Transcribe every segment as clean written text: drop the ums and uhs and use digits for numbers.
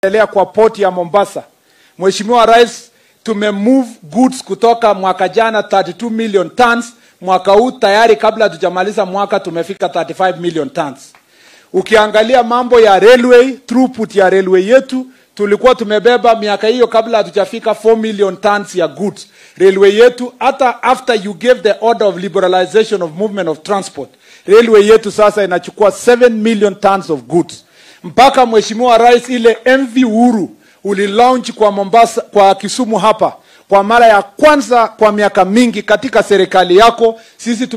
Endelea kwa port ya Mombasa. Mheshimiwa Rais, tumemove goods kutoka mwaka jana 32 million tons, mwaka huu tayari kabla hatujamaliza mwaka tumefika 35 million tons. Ukiangalia mambo ya railway, throughput ya railway yetu, tulikuwa tumebeba miaka hiyo kabla hatujafika 4 million tons ya goods. Railway yetu, hata after you gave the order of liberalization of movement of transport, railway yetu sasa inachukua 7 million tons of goods. Mpaka Mheshimiwa Rais, ile MV Uhuru ulilaunch kwa Mombasa, kwa Kisumu hapa kwa mara ya kwanza kwa miaka mingi katika serikali yako, sisi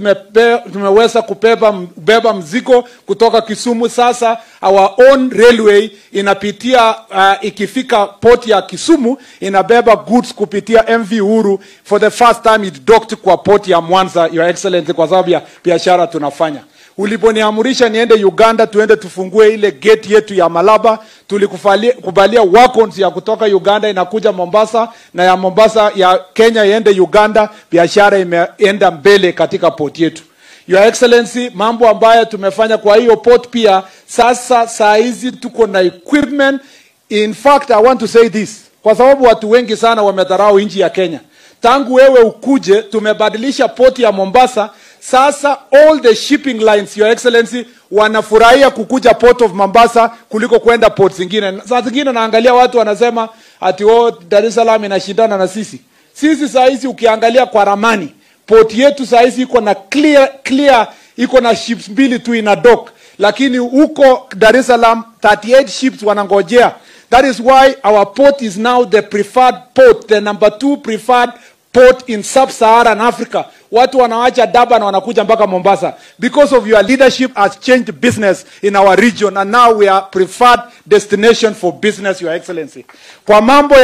tumeweza kubeba mzigo kutoka Kisumu. Sasa our own railway inapitia, ikifika port ya Kisumu inabeba goods kupitia MV Uhuru. For the first time it docked kwa port ya Mwanza, Your Excellency, kwa sababu ya biashara tunafanya. Uliponiamurisha niende Uganda tuende tufungue ile gate yetu ya Malaba, tulikubalia wagons ya kutoka Uganda inakuja Mombasa na ya Mombasa ya Kenya iende Uganda. Biashara imeenda mbele katika port yetu. Your Excellency, mambo ambayo tumefanya kwa hiyo port pia, sasa saa hizi tuko na equipment. In fact, I want to say this, kwa sababu watu wengi sana wamedharau nchi ya Kenya. Tangu wewe ukuje, tumebadilisha port ya Mombasa. Sasa all the shipping lines, Your Excellency, wanafurahia kukuja Port of Mombasa kuliko kwenda port zingine. Saa zingine naangalia watu wanasema ati oh, Dar es Salaam inashindana na sisi. Sisi saa hizi ukiangalia kwa ramani, port yetu saa hizi iko na clear, iko na ships mbili tu ina dock. Lakini huko Dar es Salaam 38 ships wanangojea. That is why our port is now the preferred port, the number 2 preferred port in sub-Saharan Africa. Watu wanawacha Durban wanakuja mpaka Mombasa. Because of your leadership has changed business in our region, and now we are preferred destination for business, Your Excellency. Kwa mambo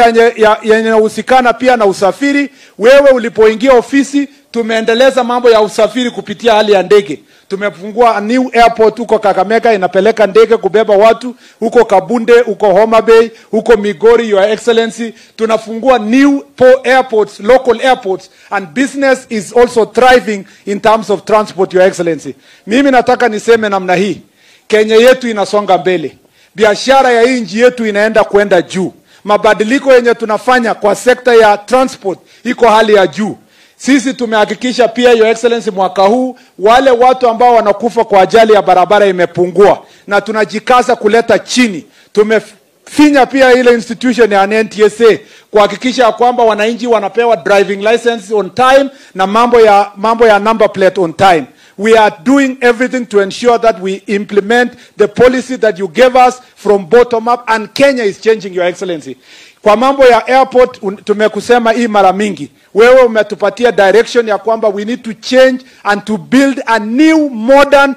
yanayohusikana pia na usafiri, wewe ulipoingia ofisi tumeendeleza mambo ya usafiri kupitia hali ya ndege. Tumefungua a new airport huko Kakamega, inapeleka ndege kubeba watu huko Kabunde, huko Homa Bay, huko Migori, Your Excellency. Tunafungua new airports, local airports, and business is also thriving in terms of transport, Your Excellency. Mimi nataka niseme namna hii, Kenya yetu inasonga mbele. Biashara ya nchi yetu inaenda kwenda juu. Mabadiliko yenye tunafanya kwa sekta ya transport iko hali ya juu. Sisi tumehakikisha pia, Your Excellency, mwaka huu wale watu ambao wanakufa kwa ajali ya barabara imepungua, na tunajikaza kuleta chini. Tumefinya pia ile institution ya NTSA kuhakikisha kwamba wananchi wanapewa driving license on time na mambo ya number plate on time. We are doing everything to ensure that we implement the policy that you gave us from bottom up, and Kenya is changing, Your Excellency. Kwa mambo ya airport, tumekusema hii mara mingi. Wewe umetupatia direction ya kwamba we need to change and to build a new modern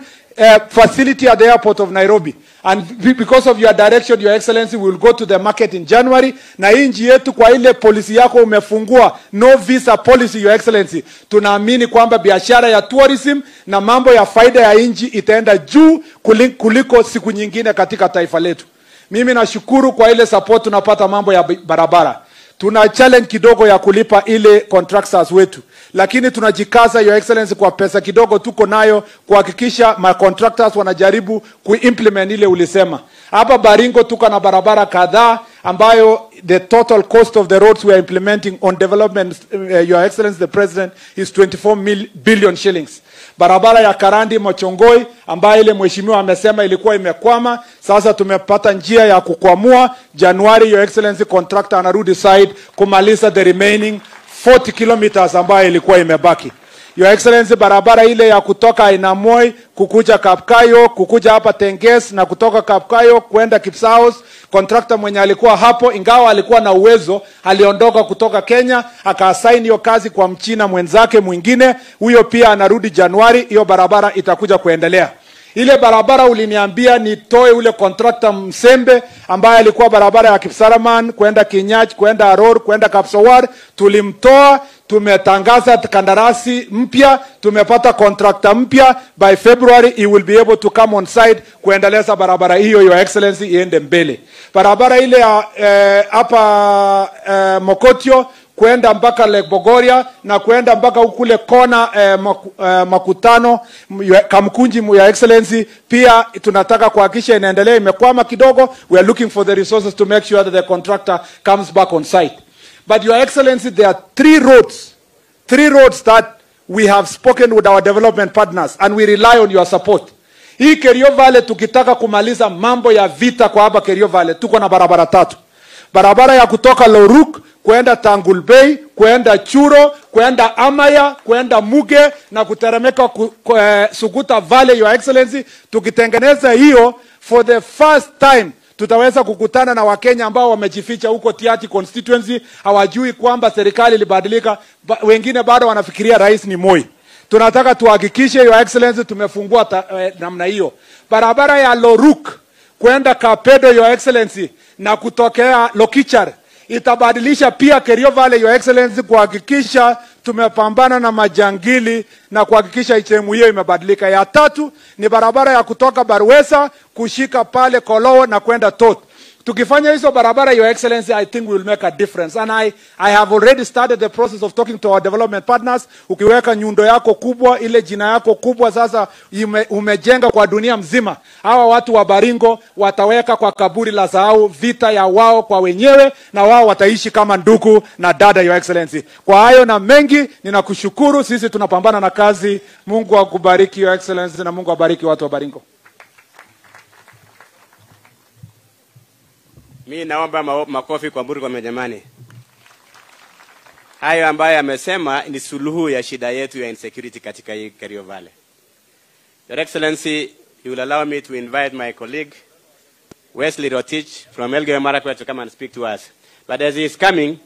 facility at the airport of Nairobi. And because of your direction, Your Excellency, we will go to the market in January. Na hii nchi yetu kwa ile policy yako umefungua, no visa policy, Your Excellency, tunaamini kwamba biashara ya tourism na mambo ya faida ya nchi itaenda juu kuliko siku nyingine katika taifa letu. Mimi nashukuru kwa ile support tunapata mambo ya barabara. Tuna challenge kidogo ya kulipa ile contractors wetu, lakini tunajikaza, Your Excellency, kwa pesa kidogo tuko nayo kuhakikisha ma contractors wanajaribu kuimplement ile ulisema. Hapa Baringo tuko na barabara kadhaa ambayo the total cost of the roads we are implementing on development, Your Excellency the President, is 24 billion shillings. Barabara ya Karandi Mochongoi ambayo ile mheshimiwa amesema ilikuwa imekwama, sasa tumepata njia ya kukwamua. Januari, Your Excellency, contractor anarudi site kumaliza the remaining 40 kilometers ambayo ilikuwa imebaki. Your Excellency, barabara ile ya kutoka Ainamoi kukuja Kapkayo, kukuja hapa Tenges na kutoka Kapkayo kwenda Kipsaos, contractor mwenye alikuwa hapo, ingawa alikuwa na uwezo, aliondoka kutoka Kenya, akaassign hiyo kazi kwa Mchina mwenzake mwingine. Huyo pia anarudi Januari, hiyo barabara itakuja kuendelea. Ile barabara uliniambia nitoe ule contractor Msembe ambaye alikuwa barabara ya Kipsaraman kwenda Kinyach, kwenda Aror, kwenda Kapsowar, tulimtoa, tumetangaza kandarasi mpya, tumepata contractor mpya. By February he will be able to come on site kuendeleza barabara hiyo, Your Excellency, iende mbele. Barabara ile ya hapa Mokotio kwenda mpaka Lake Bogoria na kwenda mpaka kule kona makutano Kamkunji, Your Excellency. Pia tunataka kuhakikisha inaendelea, imekwama kidogo. We are looking for the resources to make sure that the contractor comes back on site. But Your Excellency, there are three roads that we have spoken with our development partners and we rely on your support. Hii Kerio Valley, tukitaka kumaliza mambo ya vita kwa hapa Kerio Valley, tuko na barabara tatu. Barabara ya kutoka Loruk kwenda Tangul Bay, kwenda Churo, kwenda Amaya, kwenda Muge na kuteremeka Suguta Valley, Your Excellency. Tukitengeneza hiyo, for the first time tutaweza kukutana na Wakenya ambao wamejificha huko Tiaty constituency, hawajui kwamba serikali ilibadilika, wengine bado wanafikiria rais ni Moi. Tunataka tuhakikishe, Your Excellency, tumefungua namna hiyo. Barabara ya Loruk kwenda Kapedo, Your Excellency, na kutokea Lokichar itabadilisha pia Kerio Valley, Your Excellency, kuhakikisha tumepambana na majangili na kuhakikisha sehemu hiyo imebadilika. Ya tatu ni barabara ya kutoka Barwesa kushika pale Koloo na kwenda Tot. Tukifanya hizo barabara, Your Excellency, I think we will make a difference. And I have already started the process of talking to our development partners. Ukiweka nyundo yako kubwa, ile jina yako kubwa sasa umejenga kwa dunia mzima. Hawa watu wa Baringo wataweka kwa kaburi la sahau vita ya wao kwa wenyewe, na wao wataishi kama ndugu na dada, Your Excellency. Kwa hayo na mengi, ninakushukuru. Sisi tunapambana na kazi. Mungu akubariki, Your Excellency, na Mungu abariki watu wa Baringo. Mi naomba makofi kwa Murkomen jamani. Hayo ambayo amesema ni suluhu ya shida yetu ya insecurity katika hii Kerio Valley. Your Excellency, you will allow me to invite my colleague Wesley Rotich from Elgeyo Marakwet to come and speak to us. But as he is coming,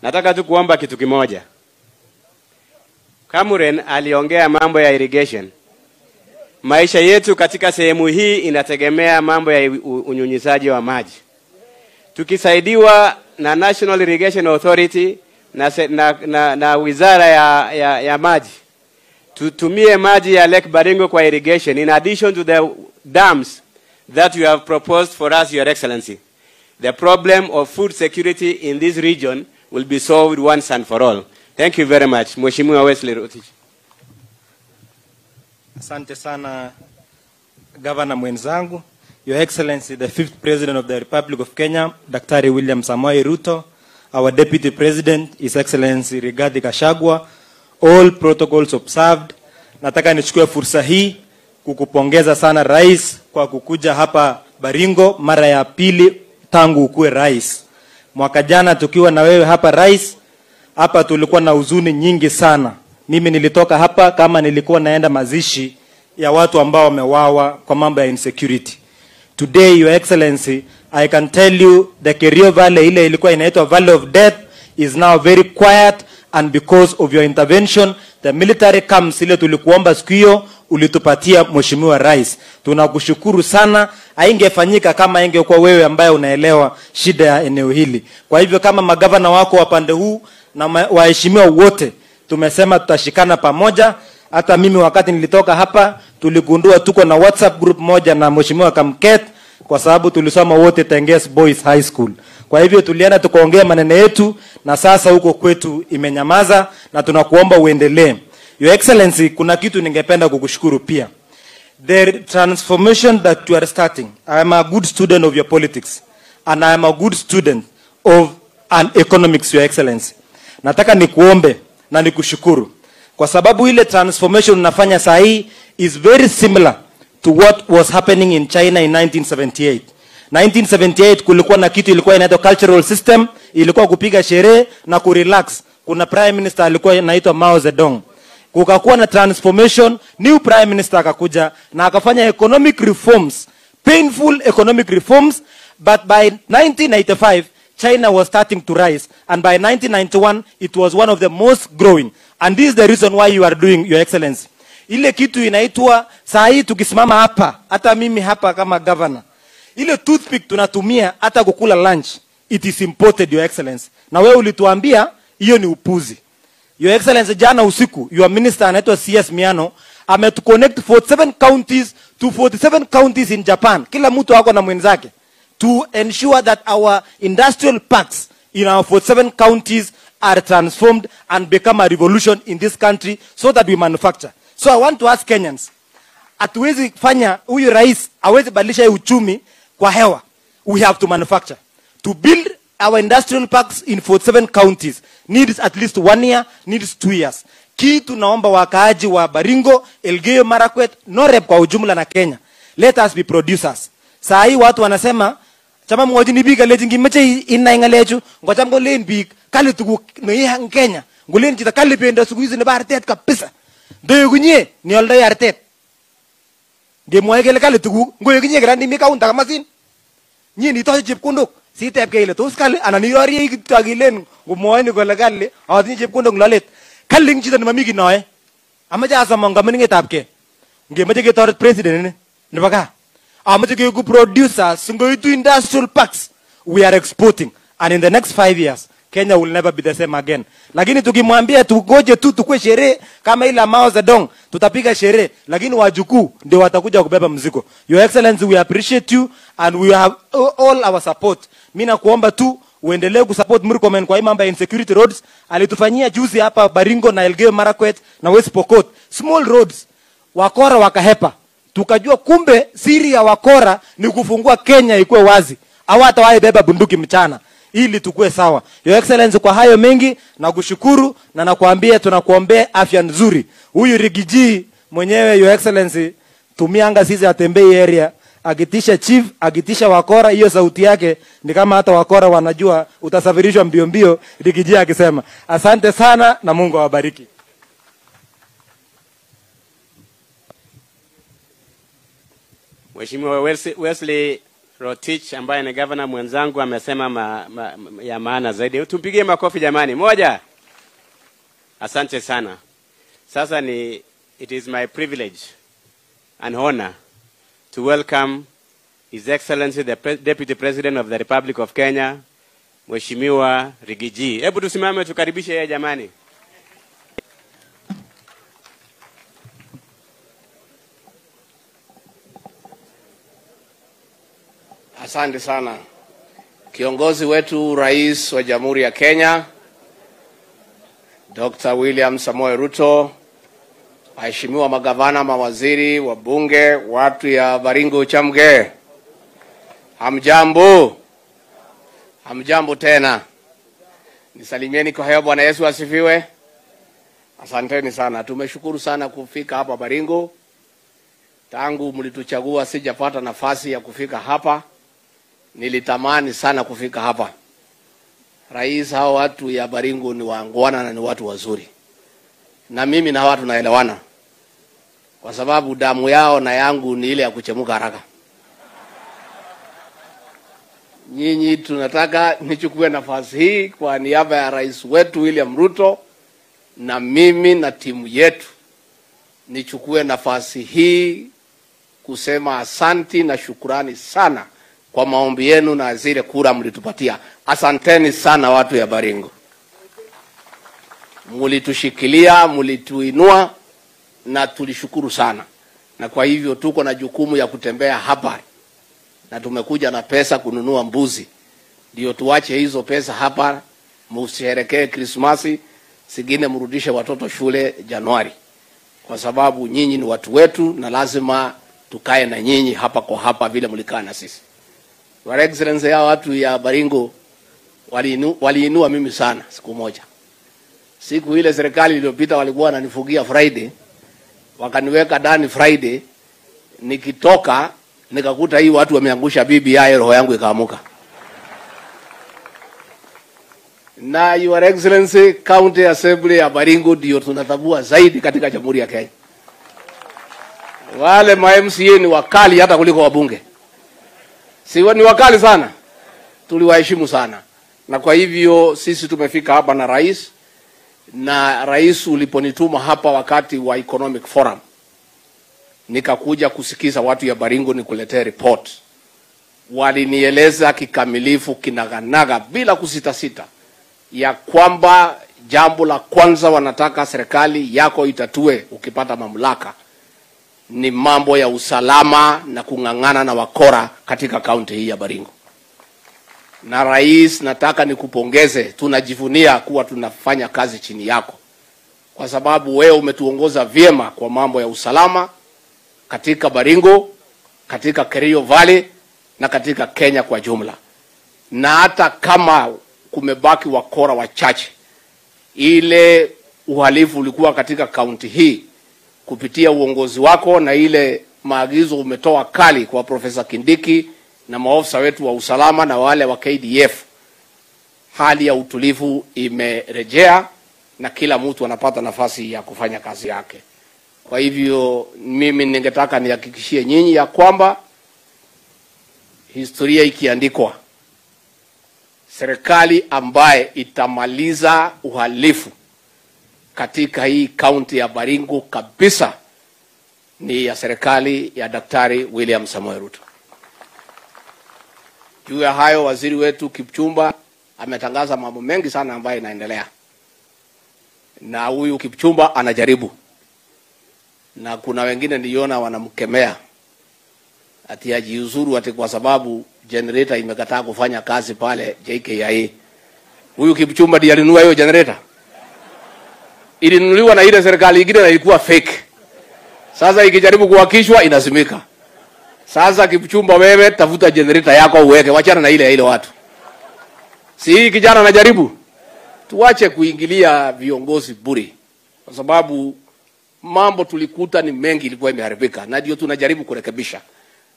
nataka tu kuomba kitu kimoja. Kamuren aliongea mambo ya irrigation. Maisha yetu katika sehemu hii inategemea mambo ya unyunyizaji wa maji. Tukisaidiwa na National Irrigation Authority na wizara ya maji, tutumie maji ya Lake Baringo kwa irrigation in addition to the dams that you have proposed for us, Your Excellency. The problem of food security in this region will be solved once and for all. Thank you very much. Mheshimiwa Wesley Rotich. Asante sana Governor mwenzangu, Your Excellency the 5th President of the Republic of Kenya, Daktari William Samoei Ruto, our Deputy President, His Excellency Rigathi Gachagua, all protocols observed. Nataka nichukue fursa hii kukupongeza sana Rais kwa kukuja hapa Baringo mara ya pili tangu ukuwe rais. Mwaka jana tukiwa na wewe hapa Rais, hapa tulikuwa na huzuni nyingi sana. Mimi nilitoka hapa kama nilikuwa naenda mazishi ya watu ambao wamewawa kwa mambo ya insecurity. Today, Your Excellency, I can tell you the Kerio Valley ile ilikuwa inaitwa Valley of Death is now very quiet, and because of your intervention, the military camps ile tulikuomba siku hiyo ulitupatia Mheshimiwa Rais. Tunakushukuru sana. Haingefanyika kama ingekuwa wewe ambaye unaelewa shida ya eneo hili. Kwa hivyo kama magavana wako wa pande huu na waheshimiwa wote, tumesema tutashikana pamoja. Hata mimi wakati nilitoka hapa tuligundua tuko na WhatsApp group moja na Mheshimiwa Kamket, kwa sababu tulisoma wote Tenges Boys High School. Kwa hivyo tulienda tukaongea maneno yetu, na sasa huko kwetu imenyamaza, na tunakuomba uendelee. Your Excellency, kuna kitu ningependa kukushukuru pia. The transformation that you are starting. I am a good student of your politics, and I am a good student of an economics, Your Excellency. Nataka nikuombe na nikushukuru kwa sababu ile transformation unafanya saa hii is very similar to what was happening in China in 1978. 1978 kulikuwa na kitu ilikuwa inaitwa cultural system, ilikuwa kupiga sherehe na kurelax. Kuna prime minister alikuwa anaitwa Mao Zedong. Kukakuwa na transformation, new prime minister akakuja na akafanya economic reforms, painful economic reforms, but by 1985 China was starting to rise, and by 1991 it was one of the most growing. And this is the reason why you are doing, Your Excellency. Ile kitu inaitwa saa hii tukisimama hapa, hata mimi hapa kama governor, ile toothpick tunatumia hata kukula lunch, it is imported, Your Excellency. Na wewe ulituambia hiyo ni upuzi. Your Excellency, jana usiku your minister anaitwa CS Miano ametuconnect 47 counties to 47 counties in Japan. Kila mtu ako na mwenzake, to ensure that our industrial parks in our 47 counties are transformed and become a revolution in this country so that we manufacture. So I want to ask Kenyans, hatuwezi fanya huyu rais hawezi badilisha uchumi kwa hewa. We have to manufacture. To build our industrial parks in 47 counties needs at least 1 year, needs 2 years. Kitu naomba wakaaji wa Baringo, Elgeyo Marakwet, Noreb kwa ujumla na Kenya, let us be producers. Saa hii watu wanasema chama mwoji ni biik alechi ngimeche inai ng'alechu ngocham kolen biik kali tuguk ne Kenya, ngolen chito kali bendo siku hizi nebo artet kabisa, ndoeku inye neoldoi artet. Ngemwoe kele kali tuguk ngoek inye kora nimi counter komosin nye nitoche chepkondok sitepkei ile tos kali anan irorie kityo ak ilen ngomwoeni kole kali atinye chepkondok lolet. Kali eng chito nemami kiy noe. Amache asomon kamining'etabkei ngemoche ketoret president ini nebo gaa, amache keeku producers ngoitu industrial parks we are exporting, and in the next 5 years Kenya will never be the same again. Lakini tukimwambia tugoje tu tukue sherehe kama ile Mao Zedong, tutapiga sherehe, lakini wajukuu ndio watakuja kubeba mzigo. Your Excellency, we appreciate you and we have all our support. Mimi nakuomba tu uendelee kusupport Murkomen kwa hii mambo ya insecurity roads. Alitufanyia juzi hapa Baringo na Elgeyo Marakwet na West Pokot, small roads, wakora wakahepa. Tukajua kumbe siri ya wakora ni kufungua Kenya ikuwe wazi. Hawatawahi beba bunduki mchana ili tukue sawa. Your Excellency, kwa hayo mengi nakushukuru na nakuambia tunakuombea afya nzuri. Huyu Rigiji mwenyewe, Your Excellency, tumianga sisi atembei area akitisha chief, akitisha wakora, hiyo sauti yake ni kama hata wakora wanajua utasafirishwa mbio mbio, Rigiji akisema. Asante sana na Mungu awabariki. Mheshimiwa Wesley Rotich ambaye ni governor mwenzangu amesema ya maana zaidi. Tumpigie makofi jamani. Moja. Asante sana. Sasa ni it is my privilege and honor to welcome His Excellency the Deputy President of the Republic of Kenya, Mheshimiwa Rigiji. Hebu tusimame tukaribishe yeye jamani. Asante sana. Kiongozi wetu Rais wa Jamhuri ya Kenya, Dr. William Samoei Ruto, waheshimiwa magavana, mawaziri, wabunge, watu ya Baringo Chamge, hamjambo? Hamjambo tena. Nisalimieni kwa hewa. Bwana Yesu asifiwe. Asanteni sana. Tumeshukuru sana kufika hapa Baringo. Tangu mlituchagua sijapata nafasi ya kufika hapa. Nilitamani sana kufika hapa. Rais, hao watu ya Baringo ni waangwana na ni watu wazuri. Na mimi na watu naelewana. Kwa sababu damu yao na yangu ni ile ya kuchemuka haraka. Nyinyi tunataka nichukue nafasi hii kwa niaba ya rais wetu William Ruto na mimi na timu yetu, nichukue nafasi hii kusema asanti na shukurani sana kwa maombi yenu na zile kura mlitupatia. Asanteni sana watu ya Baringo. Mlitushikilia, mlituinua na tulishukuru sana. Na kwa hivyo tuko na jukumu ya kutembea hapa. Na tumekuja na pesa kununua mbuzi. Ndio tuache hizo pesa hapa, msherehekee Krismasi, singine mrudishe watoto shule Januari. Kwa sababu nyinyi ni watu wetu na lazima tukae na nyinyi hapa kwa hapa vile mlikaa na sisi. Your Excellency, ya watu ya Baringo waliinua mimi sana siku moja. Siku ile serikali iliyopita walikuwa wananifugia Friday, wakaniweka ndani Friday, nikitoka nikakuta hii watu wameangusha BBI, roho yangu ikaamuka. Na Your Excellency, County Assembly ya Baringo ndio tunatambua zaidi katika Jamhuri ya Kenya. Wale ma MCA ni wakali hata kuliko wabunge. Si ni wakali sana. Tuliwaheshimu sana. Na kwa hivyo sisi tumefika hapa na rais, na rais uliponituma hapa wakati wa Economic Forum, nikakuja kusikiza watu ya Baringo nikuletee report. Walinieleza kikamilifu kinaganaga bila kusitasita ya kwamba jambo la kwanza wanataka serikali yako itatue ukipata mamlaka ni mambo ya usalama na kung'ang'ana na wakora katika kaunti hii ya Baringo. Na rais, nataka nikupongeze, tunajivunia kuwa tunafanya kazi chini yako, kwa sababu wewe umetuongoza vyema kwa mambo ya usalama katika Baringo, katika Kerio Valley na katika Kenya kwa jumla. Na hata kama kumebaki wakora wachache, ile uhalifu ulikuwa katika kaunti hii kupitia uongozi wako na ile maagizo umetoa kali kwa Profesa Kindiki na maofisa wetu wa usalama na wale wa KDF, hali ya utulivu imerejea na kila mtu anapata nafasi ya kufanya kazi yake. Kwa hivyo mimi ningetaka nihakikishie nyinyi ya kwamba historia ikiandikwa, serikali ambaye itamaliza uhalifu katika hii kaunti ya Baringo kabisa ni ya serikali ya Daktari William Samoei Ruto. Juu ya hayo, waziri wetu Kipchumba ametangaza mambo mengi sana ambayo inaendelea. Na huyu Kipchumba anajaribu. Na kuna wengine niliona wanamkemea ati ajiuzuru ati kwa sababu generator imekataa kufanya kazi pale JKIA. Huyu Kipchumba ndiye alinunua hiyo generator. Ilinunuliwa na ile serikali ingine na ilikuwa fake. Sasa ikijaribu kuhakishwa inazimika. Sasa Kipchumba, wewe tafuta generator yako uweke, wachana na ile watu. Si hii kijana anajaribu. Tuache kuingilia viongozi bure, kwa sababu mambo tulikuta ni mengi ilikuwa imeharibika na ndio tunajaribu kurekebisha.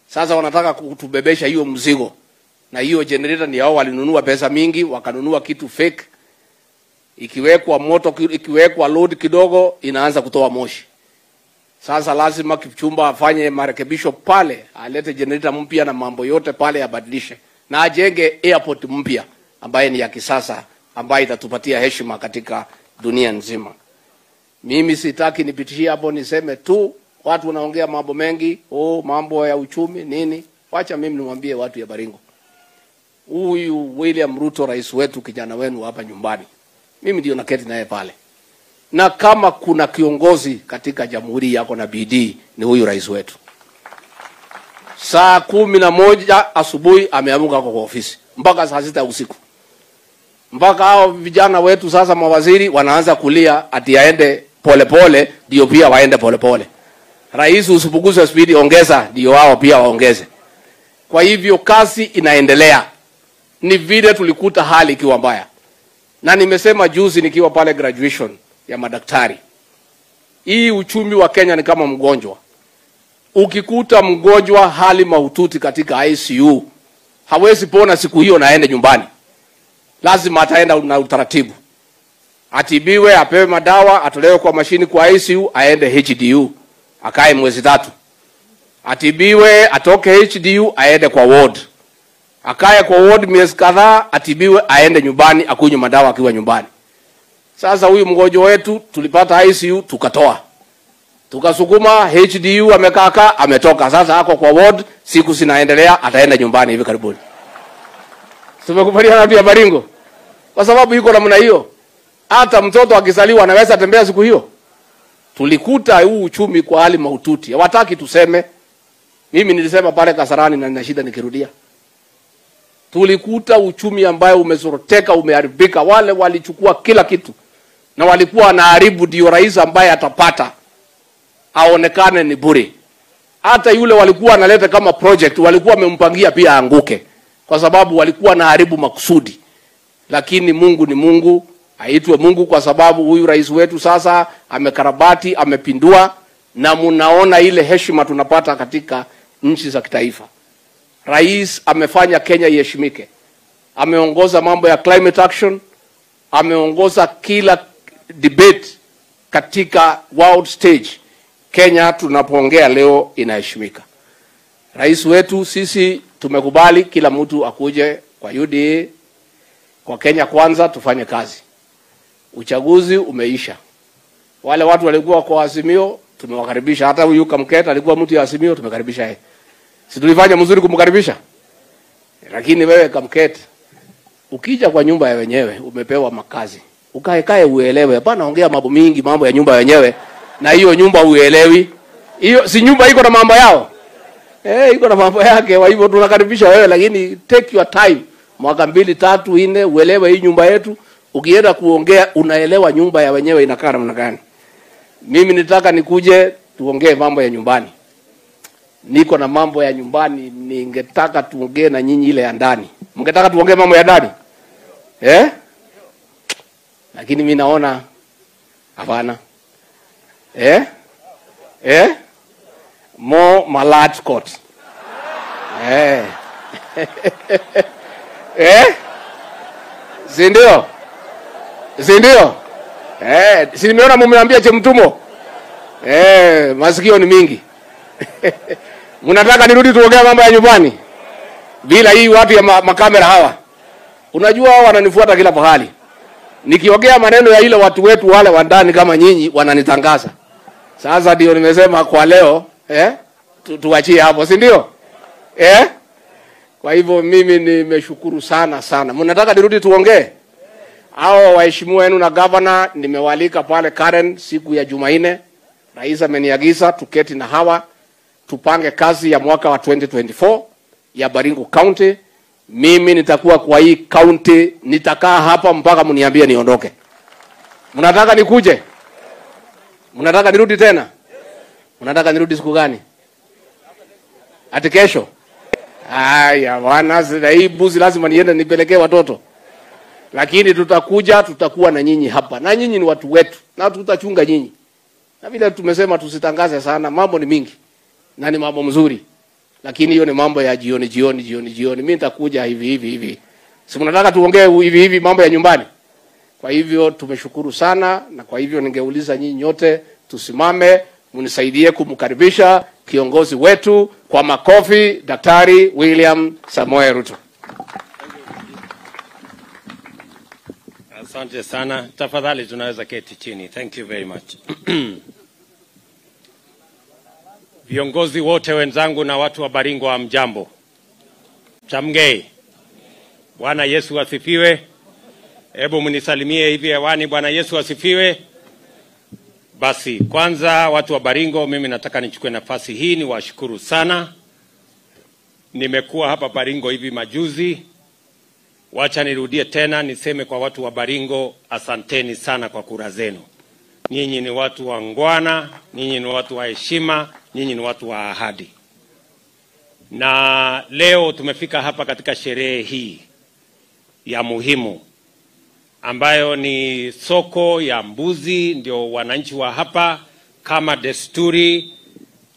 Sasa wanataka kutubebesha hiyo mzigo. Na hiyo generator ni hao walinunua pesa mingi, wakanunua kitu fake. Ikiwekwa moto, ikiwekwa load kidogo inaanza kutoa moshi. Sasa lazima Kipchumba afanye marekebisho pale, alete generator mpya na mambo yote pale abadilishe, na ajenge airport mpya ambaye ni ya kisasa, ambaye itatupatia heshima katika dunia nzima. Mimi sitaki nipitishie hapo niseme tu watu wanaongea mambo mengi, mambo ya uchumi nini. Wacha mimi niwaambie watu ya Baringo, huyu William Ruto rais wetu, kijana wenu hapa nyumbani, mimi ndio naketi naye pale. Na kama kuna kiongozi katika jamhuri yako na bidii ni huyu rais wetu. Saa 11 asubuhi ameamka kwa ofisi mpaka saa 6 usiku. Mpaka hao vijana wetu sasa mawaziri wanaanza kulia ati aende pole pole, ndio pia waende pole pole. Rais usipunguze speed, ongeza, ndio wao pia waongeze. Kwa hivyo kazi inaendelea. Ni vile tulikuta hali ikiwa mbaya. Na nimesema juzi nikiwa pale graduation ya madaktari, hii uchumi wa Kenya ni kama mgonjwa. Ukikuta mgonjwa hali mahututi katika ICU, hawezi pona siku hiyo na aende nyumbani. Lazima ataenda na utaratibu. Atibiwe, apewe madawa, atolewe kwa mashini kwa ICU, aende HDU, akae mwezi 3. Atibiwe, atoke HDU, aende kwa ward. Akae kwa ward miezi kadhaa, atibiwe, aende nyumbani, akunywe madawa akiwa nyumbani. Sasa huyu mgonjwa wetu tulipata ICU tukatoa. Tukasukuma HDU, amekaa ametoka. Sasa ako kwa ward, siku zinaendelea, ataenda nyumbani hivi karibuni. Tumekubaliana pia Baringo. Kwa sababu yuko namna hiyo. Hata mtoto akizaliwa anaweza tembea siku hiyo. Tulikuta huu uchumi kwa hali mahututi. Hawataki tuseme. Mimi nilisema pale Kasarani na nina shida nikirudia. Tulikuta uchumi ambayo umezoroteka, umeharibika. Wale walichukua kila kitu. Na walikuwa wanaharibu, ndio rais ambaye atapata aonekane ni bure. Hata yule walikuwa analeta kama project, walikuwa wamempangia pia aanguke, kwa sababu walikuwa wanaharibu makusudi. Lakini Mungu ni Mungu, aitwe Mungu, kwa sababu huyu rais wetu sasa amekarabati, amepindua, na mnaona ile heshima tunapata katika nchi za kitaifa. Rais amefanya Kenya iheshimike. Ameongoza mambo ya climate action, ameongoza kila debate katika world stage. Kenya tunapoongea leo inaheshimika. Rais wetu sisi tumekubali kila mtu akuje kwa UDA, kwa Kenya Kwanza, tufanye kazi. Uchaguzi umeisha. Wale watu walikuwa kwa Azimio tumewakaribisha. Hata huyu Kamketa alikuwa mtu ya Azimio, tumekaribisha yeye. Si tulifanya mzuri kumkaribisha? Lakini wewe Kamketa, ukija kwa nyumba ya wenyewe umepewa makazi, ukae kae uelewe. Hapana ongea mambo mingi, mambo ya nyumba wenyewe, na hiyo nyumba uelewi. Hiyo si nyumba iko na mambo yao. Iko na mambo yake. Kwa hivyo tunakaribisha wewe, lakini take your time. mwaka 2, 3, 4, uelewe hii nyumba yetu. Ukienda kuongea unaelewa nyumba ya wenyewe inakaa namna gani. Mimi nitaka nikuje tuongee mambo ya nyumbani. Niko na mambo ya nyumbani, ningetaka tuongee na nyinyi ile ya ndani. Mngetaka tuongee mambo ya ndani? Eh? Lakini mimi naona hapana. Eh? Eh? Mo Malat Court. Eh. Eh? Si ndio? Si ndio? Eh, si nimeona mumeambia Chemtumo? Eh, masikio ni mingi. Mnataka nirudi tuongee mambo ya nyumbani? Bila hii watu ya makamera hawa. Unajua hao wananifuata kila pahali. Nikiongea maneno ya ile watu wetu wale wa ndani kama nyinyi wananitangaza. Sasa ndio nimesema kwa leo, tuachie hapo, si ndio? Eh? Kwa hivyo mimi nimeshukuru sana sana. Mnataka nirudi tuongee? Hao waheshimiwa wenu na governor nimewalika pale Karen siku ya Jumanne. Rais ameniagiza tuketi na hawa tupange kazi ya mwaka wa 2024 ya Baringo County. Mimi nitakuwa kwa hii county, nitakaa hapa mpaka mniambie niondoke. Mnataka nikuje? Mnataka nirudi tena? Mnataka nirudi siku gani? Ati kesho? Haya bwana, sasa hii mbuzi lazima niende nipelekee watoto. Lakini tutakuja, tutakuwa na nyinyi hapa. Na nyinyi ni watu wetu, na tutachunga nyinyi. Na vile tumesema tusitangaze sana, mambo ni mingi na ni mambo mzuri. Lakini hiyo ni mambo ya jioni jioni jioni jioni. Mimi nitakuja hivi hivi hivi. Si mnataka tuongee hivi hivi mambo ya nyumbani? Kwa hivyo tumeshukuru sana, na kwa hivyo ningeuliza nyinyi nyote tusimame mnisaidie kumkaribisha kiongozi wetu kwa makofi, Daktari William Samoei Ruto. Asante sana. Tafadhali tunaweza keti chini. Thank you very much. Viongozi wote wenzangu na watu wa Baringo, hamjambo? Chamgei. Bwana Yesu asifiwe. Hebu mnisalimie hivi hewani. Bwana Yesu asifiwe. Basi kwanza watu wa Baringo, mimi nataka nichukue nafasi hii niwashukuru sana. Nimekuwa hapa Baringo hivi majuzi. Wacha nirudie tena niseme kwa watu wa Baringo, asanteni sana kwa kura zenu. Nyinyi ni watu wa ngwana, nyinyi ni watu wa heshima, nyinyi ni watu wa ahadi. Na leo tumefika hapa katika sherehe hii ya muhimu ambayo ni soko ya mbuzi. Ndio wananchi wa hapa kama desturi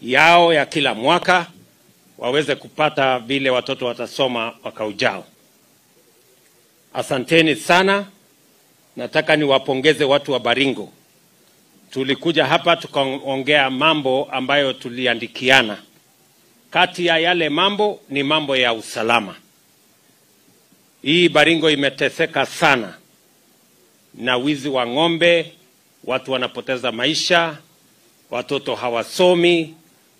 yao ya kila mwaka waweze kupata vile watoto watasoma mwaka ujao. Asanteni sana. Nataka niwapongeze watu wa Baringo. Tulikuja hapa tukaongea mambo ambayo tuliandikiana. Kati ya yale mambo ni mambo ya usalama. Hii Baringo imeteseka sana na wizi wa ng'ombe, watu wanapoteza maisha, watoto hawasomi,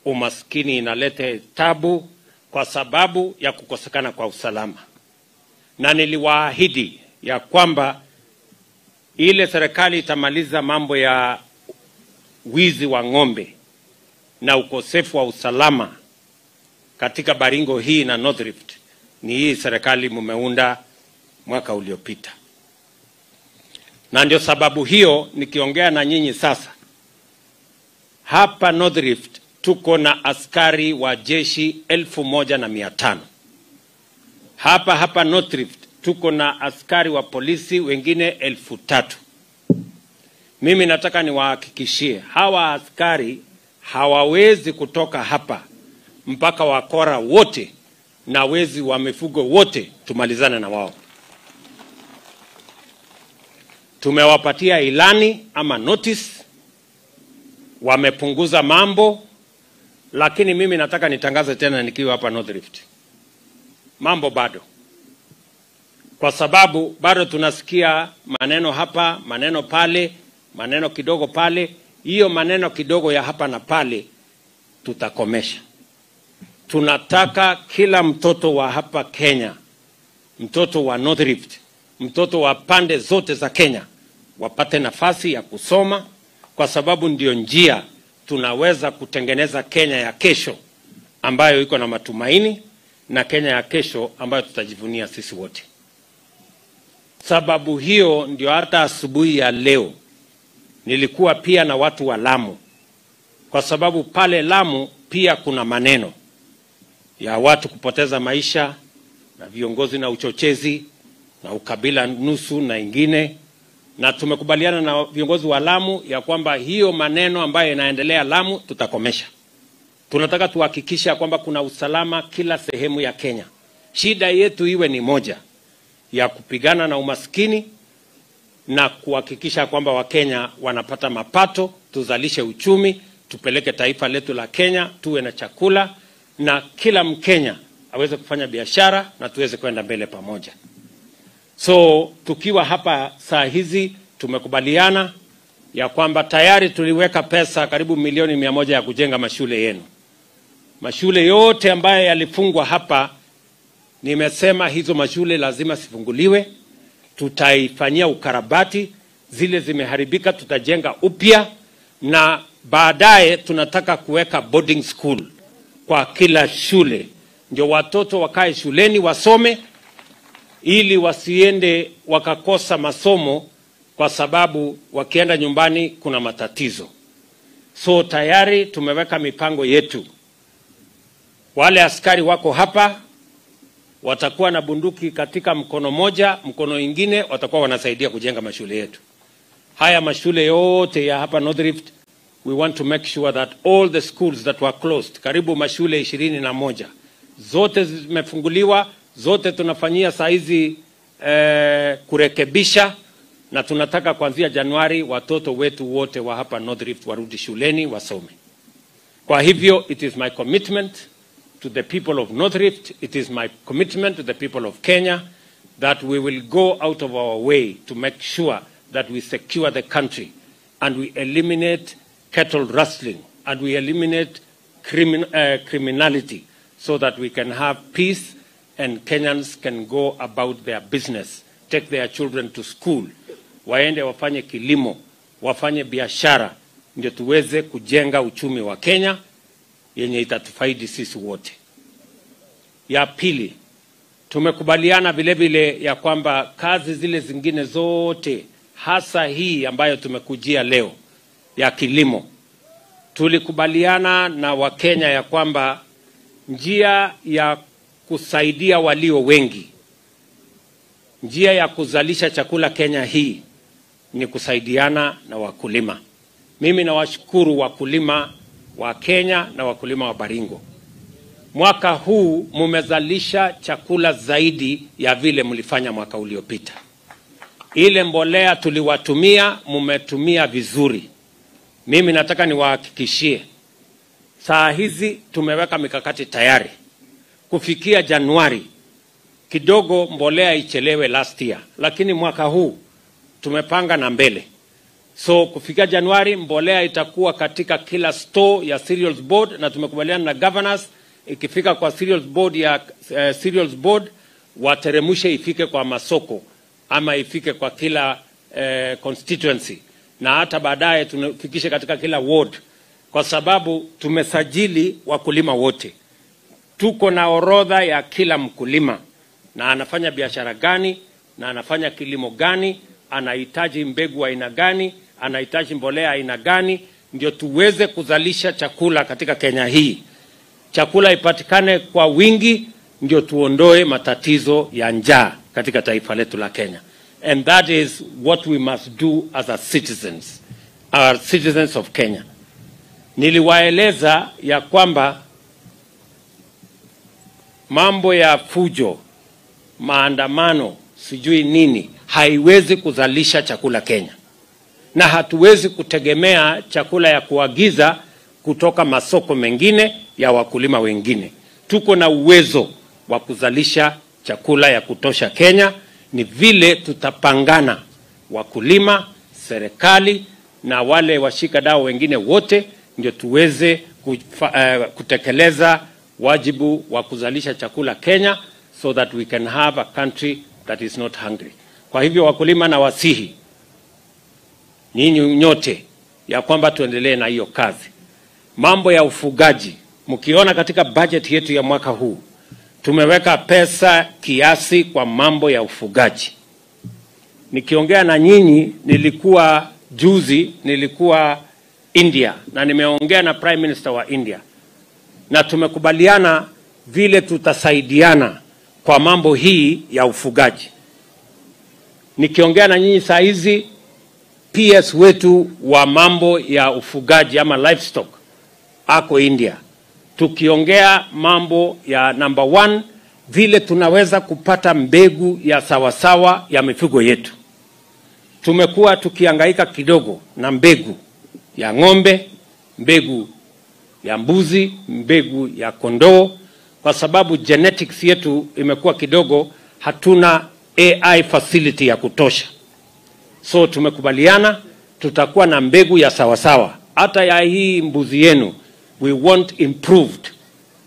umaskini inaleta tabu kwa sababu ya kukosekana kwa usalama. Na niliwaahidi ya kwamba ile serikali itamaliza mambo ya wizi wa ng'ombe na ukosefu wa usalama katika Baringo hii na North Rift ni hii serikali mumeunda mwaka uliopita. Na ndio sababu hiyo nikiongea na nyinyi sasa, hapa North Rift tuko na askari wa jeshi 1500. Hapa North Rift tuko na askari wa polisi wengine 3000. Mimi nataka niwahakikishie hawa askari hawawezi kutoka hapa mpaka wakora wote na wezi wa mifugo wote tumalizane na wao. Tumewapatia ilani ama notice, wamepunguza mambo, lakini mimi nataka nitangaze tena nikiwa hapa North Rift. Mambo bado. Kwa sababu bado tunasikia maneno hapa, maneno pale, maneno kidogo pale. Hiyo maneno kidogo ya hapa na pale tutakomesha. Tunataka kila mtoto wa hapa Kenya, mtoto wa North Rift, mtoto wa pande zote za Kenya wapate nafasi ya kusoma, kwa sababu ndio njia tunaweza kutengeneza Kenya ya kesho ambayo iko na matumaini, na Kenya ya kesho ambayo tutajivunia sisi wote. Sababu hiyo ndio hata asubuhi ya leo nilikuwa pia na watu wa Lamu, kwa sababu pale Lamu pia kuna maneno ya watu kupoteza maisha na viongozi na uchochezi na ukabila nusu na ingine, na tumekubaliana na viongozi wa Lamu ya kwamba hiyo maneno ambayo inaendelea Lamu tutakomesha. Tunataka tuhakikisha kwamba kuna usalama kila sehemu ya Kenya. Shida yetu iwe ni moja, ya kupigana na umaskini na kuhakikisha kwamba Wakenya wanapata mapato, tuzalishe uchumi, tupeleke taifa letu la Kenya, tuwe na chakula na kila Mkenya aweze kufanya biashara na tuweze kwenda mbele pamoja. So tukiwa hapa saa hizi tumekubaliana ya kwamba tayari tuliweka pesa karibu milioni 100 ya kujenga mashule yenu. Mashule yote ambayo yalifungwa hapa, nimesema hizo mashule lazima sifunguliwe, tutaifanyia ukarabati, zile zimeharibika tutajenga upya, na baadaye tunataka kuweka boarding school kwa kila shule, ndio watoto wakae shuleni wasome, ili wasiende wakakosa masomo kwa sababu wakienda nyumbani kuna matatizo. So tayari tumeweka mipango yetu. Wale askari wako hapa watakuwa na bunduki katika mkono moja, mkono ingine watakuwa wanasaidia kujenga mashule yetu. Haya mashule yote ya hapa North Rift, we want to make sure that all the schools that were closed, karibu mashule 21, zote zimefunguliwa, zote tunafanyia saa hizi kurekebisha, na tunataka kuanzia Januari watoto wetu wote wa hapa North Rift warudi shuleni wasome. Kwa hivyo it is my commitment to the people of North Rift, it is my commitment to the people of Kenya that we will go out of our way to make sure that we secure the country and we eliminate cattle rustling and we eliminate criminality so that we can have peace and Kenyans can go about their business, take their children to school, waende wafanye kilimo, wafanye biashara, ndio tuweze kujenga uchumi wa Kenya yenye itatufaidi sisi wote. Ya pili, tumekubaliana vile vile ya kwamba kazi zile zingine zote, hasa hii ambayo tumekujia leo ya kilimo, tulikubaliana na Wakenya ya kwamba njia ya kusaidia walio wengi, njia ya kuzalisha chakula Kenya hii ni kusaidiana na wakulima. Mimi nawashukuru wakulima wa Kenya na wakulima wa Baringo. Mwaka huu mumezalisha chakula zaidi ya vile mlifanya mwaka uliopita. Ile mbolea tuliwatumia, mumetumia vizuri. Mimi nataka niwahakikishie, saa hizi tumeweka mikakati tayari. Kufikia Januari, kidogo mbolea ichelewe last year, lakini mwaka huu tumepanga na mbele. So kufikia Januari mbolea itakuwa katika kila store ya Cereals Board, na tumekubaliana na governors, ikifika kwa Cereals Board ya Cereals Board wateremushe ifike kwa masoko ama ifike kwa kila constituency, na hata baadaye tufikishe katika kila ward, kwa sababu tumesajili wakulima wote. Tuko na orodha ya kila mkulima, na anafanya biashara gani, na anafanya kilimo gani, anahitaji mbegu aina gani, anahitaji mbolea aina gani, ndio tuweze kuzalisha chakula katika Kenya hii. Chakula ipatikane kwa wingi, ndio tuondoe matatizo ya njaa katika taifa letu la Kenya. And that is what we must do as a citizens, our citizens of Kenya. Niliwaeleza ya kwamba mambo ya fujo, maandamano, sijui nini, haiwezi kuzalisha chakula Kenya. Na hatuwezi kutegemea chakula ya kuagiza kutoka masoko mengine ya wakulima wengine. Tuko na uwezo wa kuzalisha chakula ya kutosha Kenya. Ni vile tutapangana, wakulima, serikali na wale washikadau wengine wote, ndio tuweze kutekeleza wajibu wa kuzalisha chakula Kenya, so that we can have a country that is not hungry. Kwa hivyo wakulima na wasihi nyinyi nyote ya kwamba tuendelee na hiyo kazi. Mambo ya ufugaji, mkiona katika budget yetu ya mwaka huu tumeweka pesa kiasi kwa mambo ya ufugaji. Nikiongea na nyinyi, nilikuwa juzi, nilikuwa India na nimeongea na Prime Minister wa India, na tumekubaliana vile tutasaidiana kwa mambo hii ya ufugaji. Nikiongea na nyinyi saa hizi, PS wetu wa mambo ya ufugaji ama livestock ako India, tukiongea mambo ya number 1, vile tunaweza kupata mbegu ya sawasawa ya mifugo yetu. Tumekuwa tukihangaika kidogo na mbegu ya ng'ombe, mbegu ya mbuzi, mbegu ya kondoo, kwa sababu genetics yetu imekuwa kidogo, hatuna AI facility ya kutosha. So tumekubaliana tutakuwa na mbegu ya sawasawa. Hata ya hii mbuzi yenu, we want improved,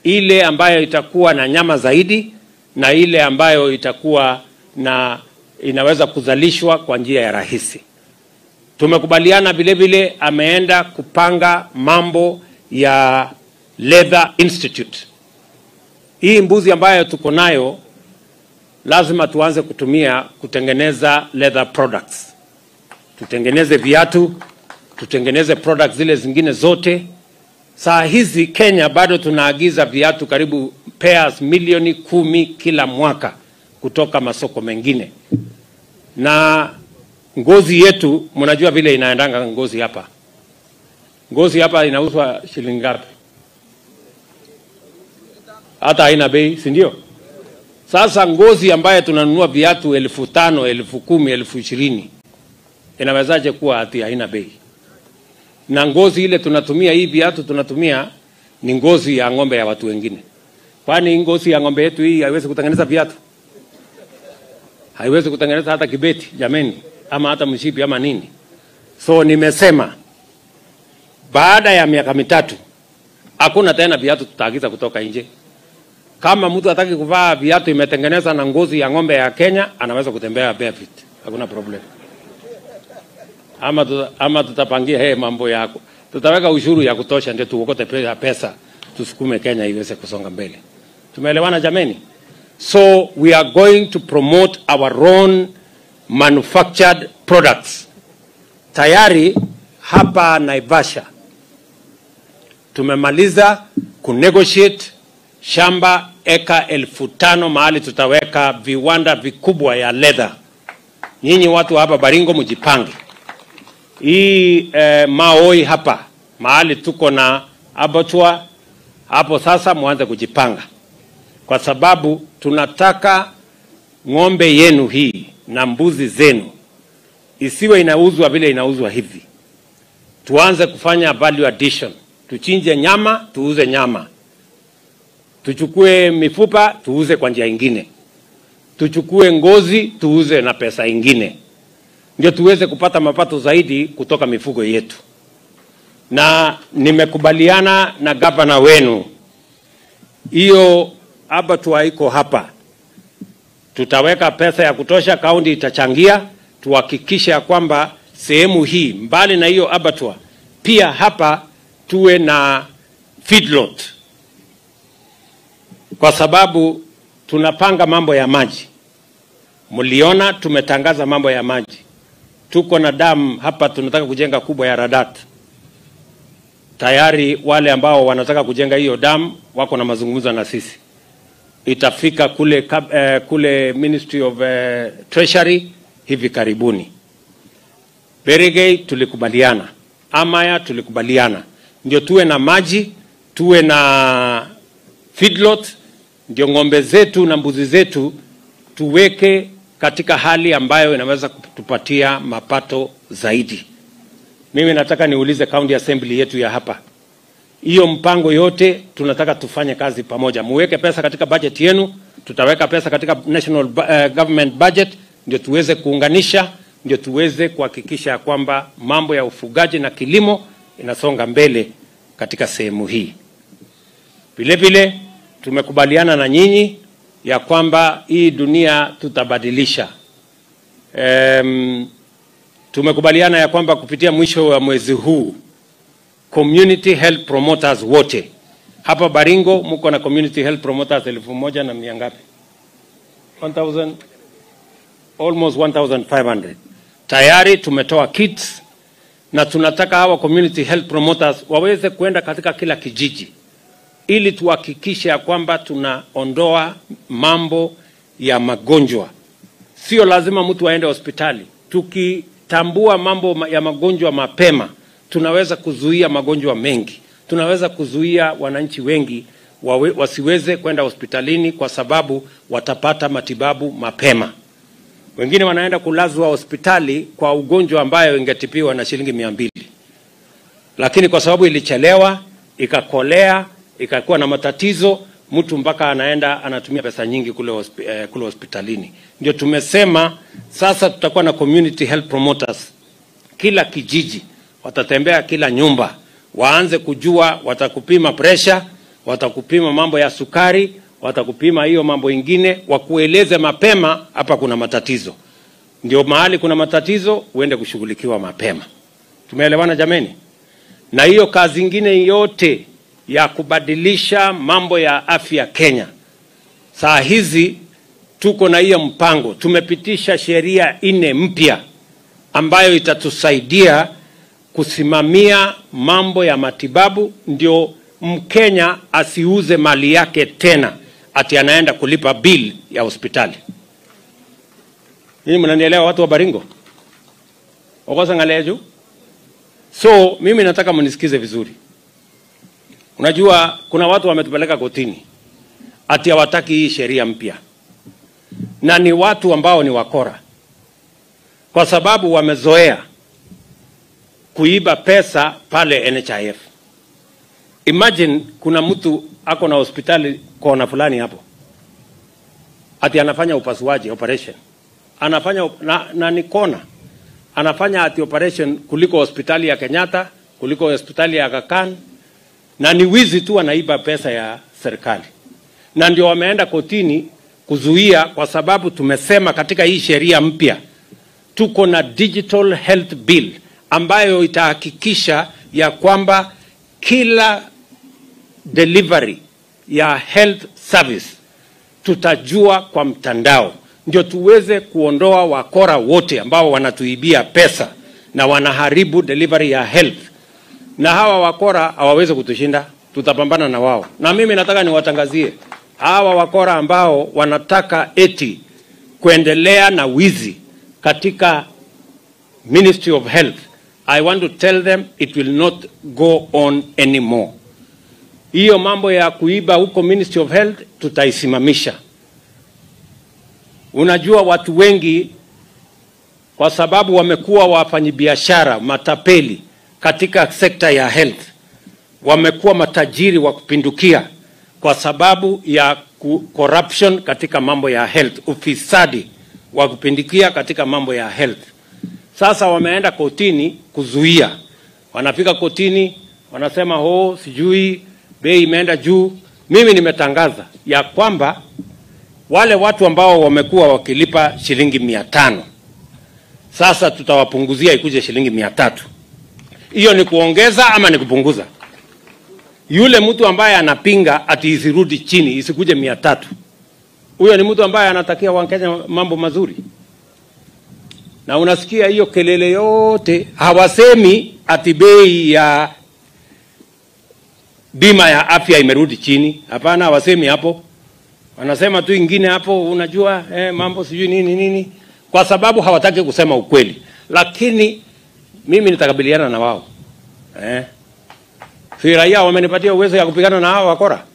ile ambayo itakuwa na nyama zaidi na ile ambayo itakuwa na inaweza kuzalishwa kwa njia ya rahisi. Tumekubaliana vile vile ameenda kupanga mambo ya Leather Institute. Hii mbuzi ambayo tuko nayo lazima tuanze kutumia kutengeneza leather products. Tutengeneze viatu, tutengeneze products zile zingine zote. Saa hizi Kenya bado tunaagiza viatu karibu pairs milioni 10 kila mwaka kutoka masoko mengine. Na ngozi yetu, mnajua vile inaendanga ngozi hapa. Ngozi hapa inauzwa shilingi ngapi? Hata haina bei, si ndio? Sasa ngozi ambayo tunanunua viatu 5,000, 10,000, 20,000 inawezaje kuwa ati haina bei? Na ngozi ile tunatumia, hii viatu tunatumia ni ngozi ya ng'ombe ya watu wengine. Kwani ngozi ya ng'ombe yetu hii haiwezi kutengeneza viatu? Haiwezi kutengeneza hata kibeti jameni, ama hata mshipi ama nini. So nimesema baada ya miaka 3 hakuna tena viatu tutaagiza kutoka nje. Kama mtu hataki kuvaa viatu imetengeneza na ngozi ya ng'ombe ya Kenya, anaweza kutembea barefoot. Hakuna problem. Ama tutapangia mambo yako. Tutaweka ushuru ya kutosha ndio tuokote pesa, tusukume Kenya iweze kusonga mbele. Tumeelewana jameni? So we are going to promote our own manufactured products. Tayari hapa Naivasha tumemaliza kunegotiate shamba eka 5,000 mahali tutaweka viwanda vikubwa ya leather. Nyinyi watu hapa Baringo mjipange. Hii Maoi hapa mahali tuko na abattoir hapo, sasa muanze kujipanga, kwa sababu tunataka ng'ombe yenu hii na mbuzi zenu isiwe inauzwa vile inauzwa hivi. Tuanze kufanya value addition. Tuchinje nyama, tuuze nyama. Tuchukue mifupa, tuuze kwa njia ingine. Tuchukue ngozi, tuuze na pesa ingine. Ndio tuweze kupata mapato zaidi kutoka mifugo yetu. Na nimekubaliana na gavana wenu, hiyo abattoir iko hapa, tutaweka pesa ya kutosha, kaunti itachangia, tuhakikishe ya kwamba sehemu hii mbali na hiyo abattoir pia hapa tuwe na feedlot, kwa sababu tunapanga mambo ya maji. Mliona tumetangaza mambo ya maji. Tuko na dam hapa tunataka kujenga kubwa ya Radat. Tayari wale ambao wanataka kujenga hiyo dam wako na mazungumzo na sisi. Itafika kule, kule Ministry of Treasury hivi karibuni. Berigei tulikubaliana, Amaya tulikubaliana. Ndio tuwe na maji, tuwe na feedlot, ndio ng'ombe zetu na mbuzi zetu tuweke katika hali ambayo inaweza kutupatia mapato zaidi. Mimi nataka niulize County Assembly yetu ya hapa, hiyo mpango yote tunataka tufanye kazi pamoja. Muweke pesa katika budget yenu, tutaweka pesa katika national government budget, ndio tuweze kuunganisha, ndio tuweze kuhakikisha kwamba mambo ya ufugaji na kilimo inasonga mbele katika sehemu hii. Vile vile tumekubaliana na nyinyi ya kwamba hii dunia tutabadilisha. Tumekubaliana ya kwamba kupitia mwisho wa mwezi huu community health promoters wote hapa Baringo mko na community health promoters 1,100 ngapi? almost 1500. Tayari tumetoa kits na tunataka hawa community health promoters waweze kuenda katika kila kijiji ili tuhakikishe ya kwamba tunaondoa mambo ya magonjwa. Sio lazima mtu aende hospitali. Tukitambua mambo ya magonjwa mapema, tunaweza kuzuia magonjwa mengi. Tunaweza kuzuia wananchi wengi wasiweze kwenda hospitalini kwa sababu watapata matibabu mapema. Wengine wanaenda kulazwa hospitali kwa ugonjwa ambayo ingetibiwa na shilingi 200. Lakini kwa sababu ilichelewa, ikakolea, ikakuwa na matatizo, mtu mpaka anaenda anatumia pesa nyingi kule hospitalini. Ndio tumesema sasa tutakuwa na community health promoters. Kila kijiji, watatembea kila nyumba, waanze kujua, watakupima pressure, watakupima mambo ya sukari, watakupima hiyo mambo ingine, wakueleze mapema hapa kuna matatizo. Ndio mahali kuna matatizo uende kushughulikiwa mapema. Tumeelewana jameni? Na hiyo kazi ingine yote ya kubadilisha mambo ya afya Kenya, saa hizi tuko na hiyo mpango. Tumepitisha sheria 4 mpya ambayo itatusaidia kusimamia mambo ya matibabu, ndio Mkenya asiuze mali yake tena ati anaenda kulipa bill ya hospitali. Ninyi mnanielewa watu wa Baringo? Okosa ngaleju? So mimi nataka mnisikize vizuri. Unajua kuna watu wametupeleka kotini ati hawataki hii sheria mpya. Na ni watu ambao ni wakora, kwa sababu wamezoea kuiba pesa pale NHIF. Imagine kuna mtu ako na hospitali kona fulani hapo, ati anafanya upasuaji, operation. Anafanya na ni kona. Anafanya ati operation kuliko hospitali ya Kenyatta, kuliko hospitali ya Aga Khan, na ni wizi tu, anaiba pesa ya serikali. Na ndio wameenda kotini kuzuia, kwa sababu tumesema katika hii sheria mpya tuko na digital health bill ambayo itahakikisha ya kwamba kila delivery ya health service tutajua kwa mtandao, ndio tuweze kuondoa wakora wote ambao wanatuibia pesa na wanaharibu delivery ya health. Na hawa wakora hawawezi kutushinda, tutapambana na wao. Na mimi nataka niwatangazie hawa wakora ambao wanataka eti kuendelea na wizi katika Ministry of Health, I want to tell them it will not go on anymore. Hiyo mambo ya kuiba huko Ministry of Health tutaisimamisha. Unajua watu wengi kwa sababu wamekuwa wafanyibiashara matapeli katika sekta ya health, wamekuwa matajiri wa kupindukia kwa sababu ya corruption katika mambo ya health, ufisadi wa kupindukia katika mambo ya health. Sasa wameenda kotini kuzuia. Wanafika kotini wanasema ho, sijui bei imeenda juu. Mimi nimetangaza ya kwamba wale watu ambao wamekuwa wakilipa shilingi 500, sasa tutawapunguzia ikuje shilingi 300. Hiyo ni kuongeza ama ni kupunguza? Yule mtu ambaye anapinga ati isirudi chini, isikuje 300, huyo ni mtu ambaye anatakia Wakenya mambo mazuri. Na unasikia hiyo kelele yote, hawasemi ati bei ya bima ya afya imerudi chini. Hapana, hawasemi hapo. Wanasema tu ingine hapo, unajua mambo sijui nini nini, kwa sababu hawataki kusema ukweli. Lakini mimi nitakabiliana na wao. Si raia wamenipatia uwezo ya kupigana na hao wakora?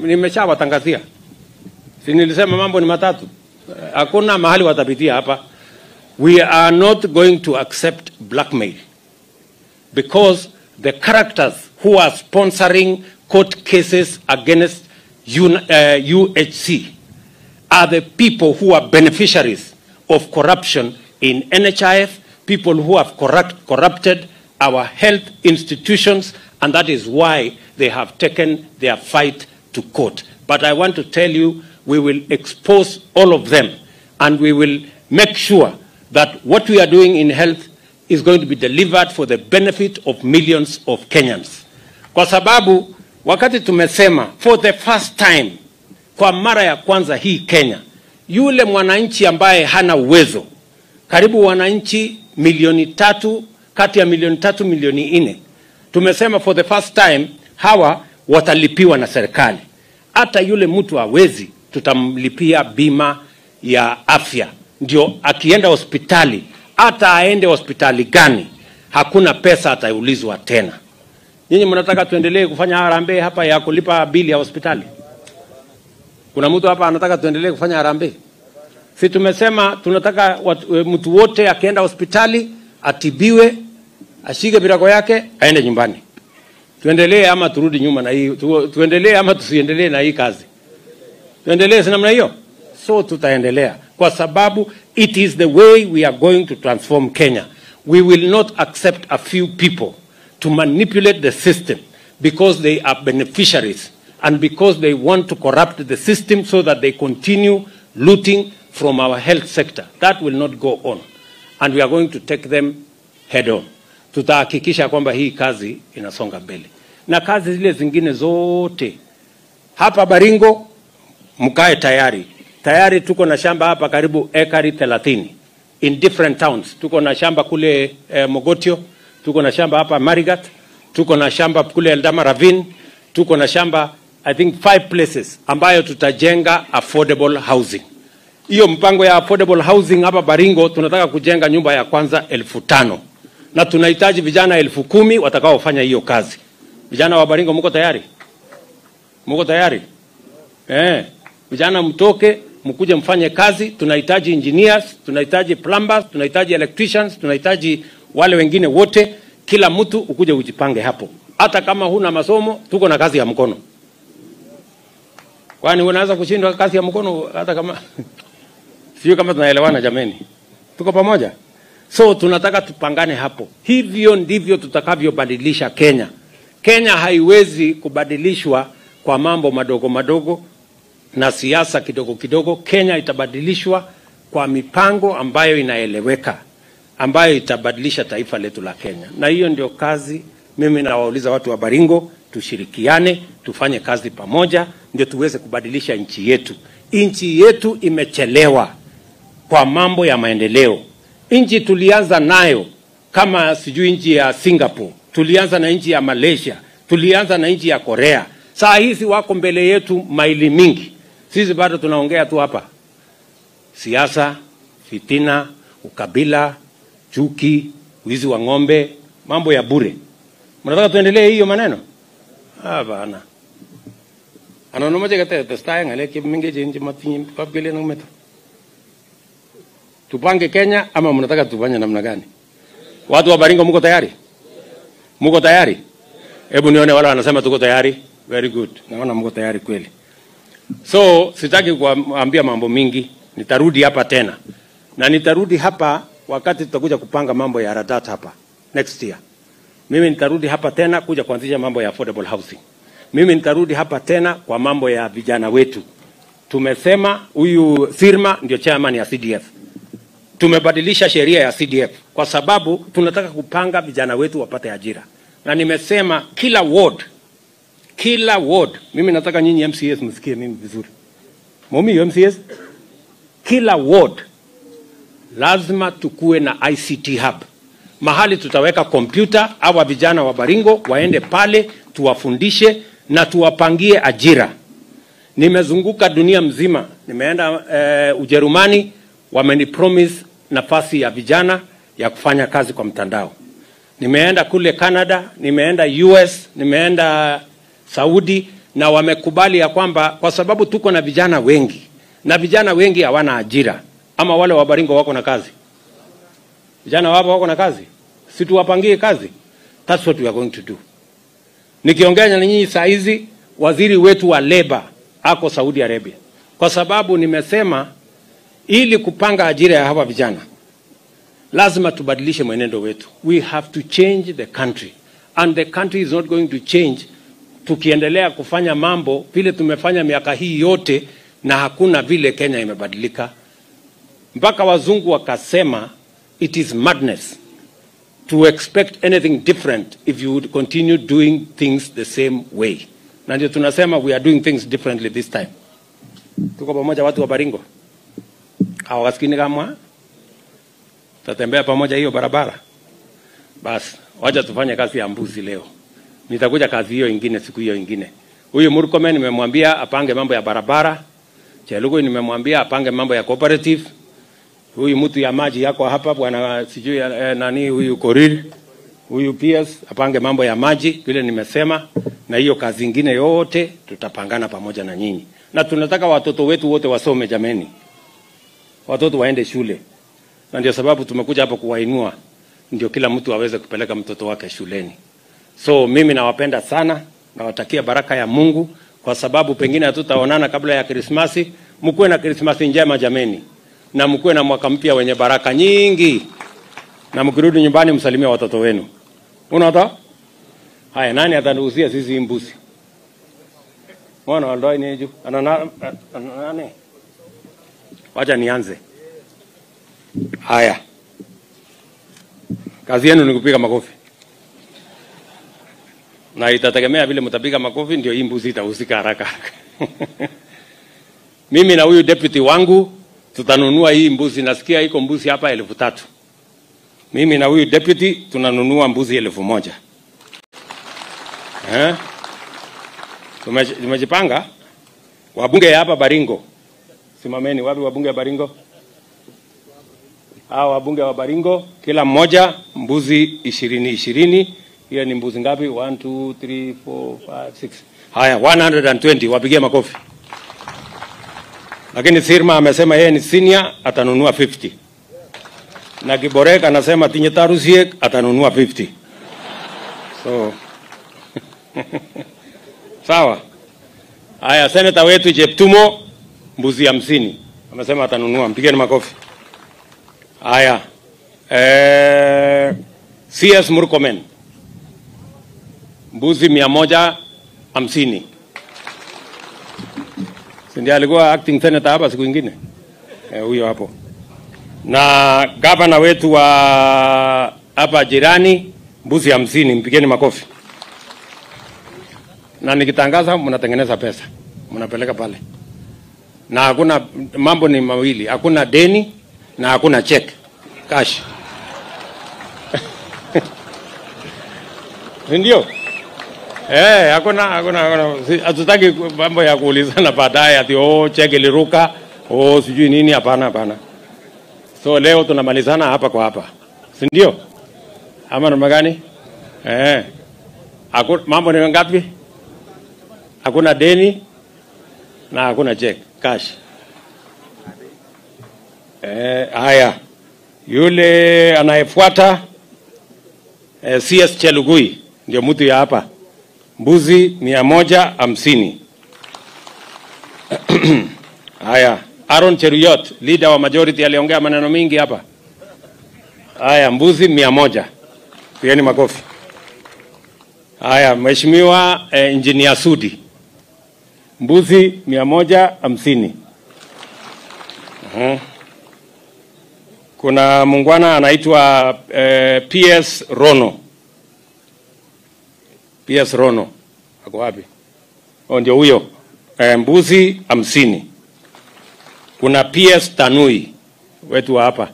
Nimeshawatangazia. Si nilisema mambo ni matatu. Hakuna mahali watapitia hapa. We are not going to accept blackmail, because the characters who are sponsoring court cases against UHC are the people who are beneficiaries of corruption in NHIF, people who have corrupted our health institutions, and that is why they have taken their fight to court. But I want to tell you, we will expose all of them, and we will make sure that what we are doing in health is going to be delivered for the benefit of millions of Kenyans. Kwa sababu wakati tumesema for the first time, kwa mara ya kwanza hii Kenya, Yule mwananchi ambaye hana uwezo, karibu wananchi 3 milioni, kati ya 3 milioni 4 milioni, tumesema for the first time hawa watalipiwa na serikali. Hata yule mtu hawezi, tutamlipia bima ya afya, ndio akienda hospitali, hata aende hospitali gani, hakuna pesa ataulizwa tena. Nyinyi mnataka tuendelee kufanya harambee hapa ya kulipa bili ya hospitali? Kuna mtu hapa anataka tuendelee kufanya harambee? Si tumesema tunataka mtu wote akienda hospitali atibiwe, ashike virago yake aende nyumbani. Tuendelee ama turudi nyuma na hii? Tuendelee ama tusiendelee na hii kazi? Tuendelee, si namna hiyo? So tutaendelea kwa sababu it is the way we are going to transform Kenya. We will not accept a few people to manipulate the system because they are beneficiaries and because they want to corrupt the system so that they continue looting from our health sector. That will not go on. And we are going to take them head on. Tutahakikisha kwamba hii kazi inasonga mbele. Na kazi zile zingine zote. Hapa Baringo mkae tayari. Tayari tuko na shamba hapa karibu ekari 30 in different towns. Tuko na shamba kule Mogotio, tuko na shamba hapa Marigat, tuko na shamba kule Eldama Ravine, tuko na shamba, I think, five places ambayo tutajenga affordable housing. Hiyo mpango ya affordable housing hapa Baringo, tunataka kujenga nyumba ya kwanza 5,000 na tunahitaji vijana 10,000 watakaofanya hiyo kazi. Vijana wa Baringo, mko tayari? Mko tayari? Eh, vijana mtoke mkuje mfanye kazi. Tunahitaji engineers, tunahitaji plumbers, tunahitaji electricians, tunahitaji wale wengine wote. Kila mtu ukuje ujipange hapo. Hata kama huna masomo, tuko na kazi ya mkono. Kwani unaweza kushindwa kazi ya mkono hata kama? Sio kama tunaelewana jameni? Tuko pamoja? So tunataka tupangane hapo. Hivyo ndivyo tutakavyobadilisha Kenya. Kenya haiwezi kubadilishwa kwa mambo madogo madogo na siasa kidogo kidogo. Kenya itabadilishwa kwa mipango ambayo inaeleweka, ambayo itabadilisha taifa letu la Kenya. Na hiyo ndio kazi mimi nawauliza watu wa Baringo, tushirikiane, tufanye kazi pamoja, ndio tuweze kubadilisha nchi yetu. Nchi yetu imechelewa kwa mambo ya maendeleo. Nchi tulianza nayo kama sijui nchi ya Singapore, tulianza na nchi ya Malaysia, tulianza na nchi ya Korea. Saa hizi wako mbele yetu maili mingi. Sisi bado tunaongea tu hapa siasa, fitina, ukabila, chuki, wizi wa ng'ombe, mambo ya bure. Mnataka tuendelee hiyo maneno? Hapana. Anan omache ketestai ng'alek chemengechen chematinye kapkelen ak meto? Tupange Kenya ama mnataka tufanye namna gani? Watu wa Baringo, mko tayari? Mko tayari? Hebu nione wale wanasema tuko tayari. Very good. Naona mko tayari kweli. So sitaki kuambia mambo mingi, nitarudi hapa tena. Na nitarudi hapa wakati tutakuja kupanga mambo ya Radat hapa next year. Mimi nitarudi hapa tena kuja kuanzisha mambo ya affordable housing. Mimi nitarudi hapa tena kwa mambo ya vijana wetu. Tumesema huyu Sirma ndio chairman ya CDF. Tumebadilisha sheria ya CDF kwa sababu tunataka kupanga vijana wetu wapate ajira. Na nimesema kila ward, kila ward, mimi nataka nyinyi MCAs msikie mimi vizuri. Momi MCAs, kila ward lazima tukue na ICT hub. Mahali tutaweka kompyuta, hawa vijana wa Baringo waende pale, tuwafundishe na tuwapangie ajira. Nimezunguka dunia mzima, nimeenda Ujerumani, wamenipromise nafasi ya vijana ya kufanya kazi kwa mtandao. Nimeenda kule Canada, nimeenda US, nimeenda Saudi na wamekubali ya kwamba kwa sababu tuko na vijana wengi na vijana wengi hawana ajira, ama wale wa Baringo wako na kazi? Vijana wapo wako na kazi? Si tuwapangie kazi? That's what we are going to do. Nikiongea na nyinyi saa hizi, waziri wetu wa labor ako Saudi Arabia, kwa sababu nimesema ili kupanga ajira ya hawa vijana lazima tubadilishe mwenendo wetu. We have to change the country, and the country is not going to change tukiendelea kufanya mambo vile tumefanya miaka hii yote na hakuna vile Kenya imebadilika. Mpaka wazungu wakasema it is madness to expect anything different if you would continue doing things the same way. Na ndio tunasema we are doing things differently this time. Tuko pamoja, watu wa Baringo? Kawaskini kama tutatembea pamoja hiyo barabara. Bas, wacha tufanye kazi ya mbuzi leo. Nitakuja kazi hiyo ingine siku hiyo ingine. Huyu Murkomen nimemwambia apange mambo ya barabara. Chelugui nimemwambia apange mambo ya cooperative. Huyu mtu ya maji yako hapa bwana sijui nani huyu Korir. Huyu PS apange mambo ya maji vile nimesema, na hiyo kazi ingine yote tutapangana pamoja na nyinyi. Na tunataka watoto wetu wote wasome jameni. Watoto waende shule. Na ndio sababu tumekuja hapa kuwainua, ndio kila mtu aweze kupeleka mtoto wake shuleni. So mimi nawapenda sana, nawatakia baraka ya Mungu, kwa sababu pengine hatutaonana kabla ya Krismasi. Mkuwe na Krismasi njema jameni, na mkuwe na mwaka mpya wenye baraka nyingi. Na mkirudi nyumbani msalimie watoto wenu. Unaona? Haya, nani ataniuzia sisi mbuzi? Mwana wa neju. Ana nani? Wacha nianze. Haya. Kazi yenu ni kupiga makofi. Na itategemea vile mtapiga makofi ndio hii mbuzi itahusika haraka. Mimi na huyu deputy wangu tutanunua hii mbuzi. Nasikia iko mbuzi hapa 3,000. Mimi na huyu deputy tunanunua mbuzi 1,000. Eh? Tumejipanga. Wabunge hapa Baringo. Simameni, wapi wabunge wa Baringo? Hawa wabunge wa Baringo kila mmoja mbuzi 20 20. Hiyo ni mbuzi ngapi? 1 2 3 4 5 6. Haya, 120, wapigie makofi. Lakini Sirma amesema yeye ni senior atanunua 50. Na Kiborek anasema tinye tarusiek atanunua 50. So sawa. Haya, senator wetu Jeptumo mbuzi 50 amesema atanunua, mpigeni makofi. Haya. CS Murkomen mbuzi 150. Ndiye alikuwa acting senator hapa siku nyingine. Huyo hapo. Na gavana wetu wa hapa jirani mbuzi 50, mpigeni makofi. Na nikitangaza mnatengeneza pesa, mnapeleka pale. Na hakuna, mambo ni mawili, hakuna deni na hakuna check, cash. Ndio? Hakuna hatutaki mambo ya kuulizana baadaye ati oh check iliruka, oh sijui nini, hapana hapana. So leo tunamalizana hapa kwa hapa. Si ndio? Ama namna gani? Mambo ni ngapi? Hakuna deni na hakuna check, cash. Haya. Yule anayefuata CS Chelugui ndio mtu ya hapa. Mbuzi 150. Haya, Aaron Cheruiyot, leader wa majority, aliongea maneno mingi hapa. Haya, mbuzi 100. Pieni makofi. Haya, Mheshimiwa Engineer Sudi. Mbuzi 150. Kuna mungwana anaitwa PS Rono. PS Rono. Ako wapi? Oh, ndio huyo. Mbuzi 50. Kuna PS Tanui wetu hapa.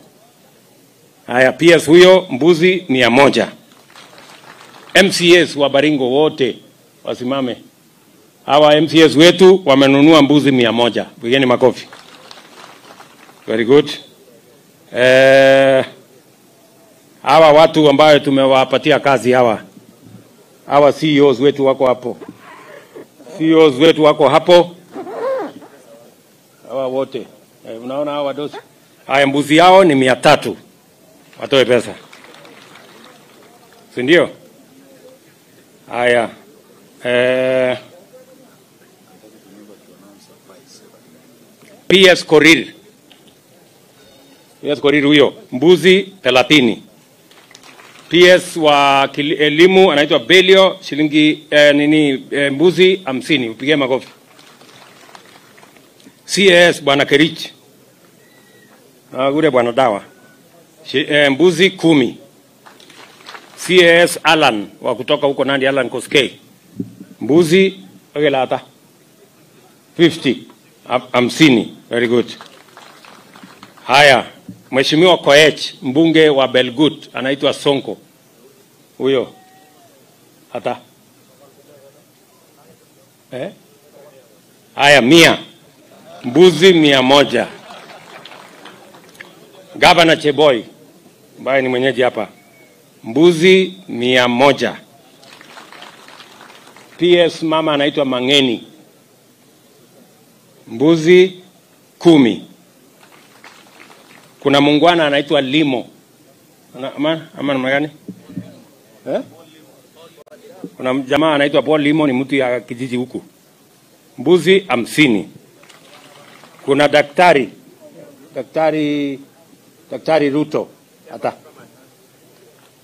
Haya, PS huyo mbuzi 100. MCS wa Baringo wote wasimame. Hawa MCS wetu wamenunua mbuzi 100. Pigeni makofi. Very good. Hawa watu ambao tumewapatia kazi hawa. Hawa CEOs wetu wako hapo. CEOs wetu wako hapo. Hawa wote. Unaona hawa dosi. Haya, mbuzi yao ni 300. Watoe pesa. Si ndio? Haya. PS Korir. PS Korir huyo, mbuzi 30. PS wa elimu anaitwa Belio, shilingi mbuzi 50. Upige makofi. CS bwana Kerich. Na gure bwana Dawa. Mbuzi 10. CS Alan wa kutoka huko Nandi, Alan Koskei. Mbuzi ogelata 50. 50. Very good. Haya, Mheshimiwa Koech, mbunge wa Belgut, anaitwa Sonko. Huyo. Hata. Eh? Haya, 100. Mbuzi 100. Gavana Cheboy, ambaye ni mwenyeji hapa. Mbuzi 100. PS mama anaitwa Mangeni. Mbuzi 10. Kuna mungwana anaitwa Limo. Ama namna gani? Eh? Kuna jamaa anaitwa Paul Limo, ni mtu ya kijiji huku. Mbuzi 50. Kuna daktari Ruto hata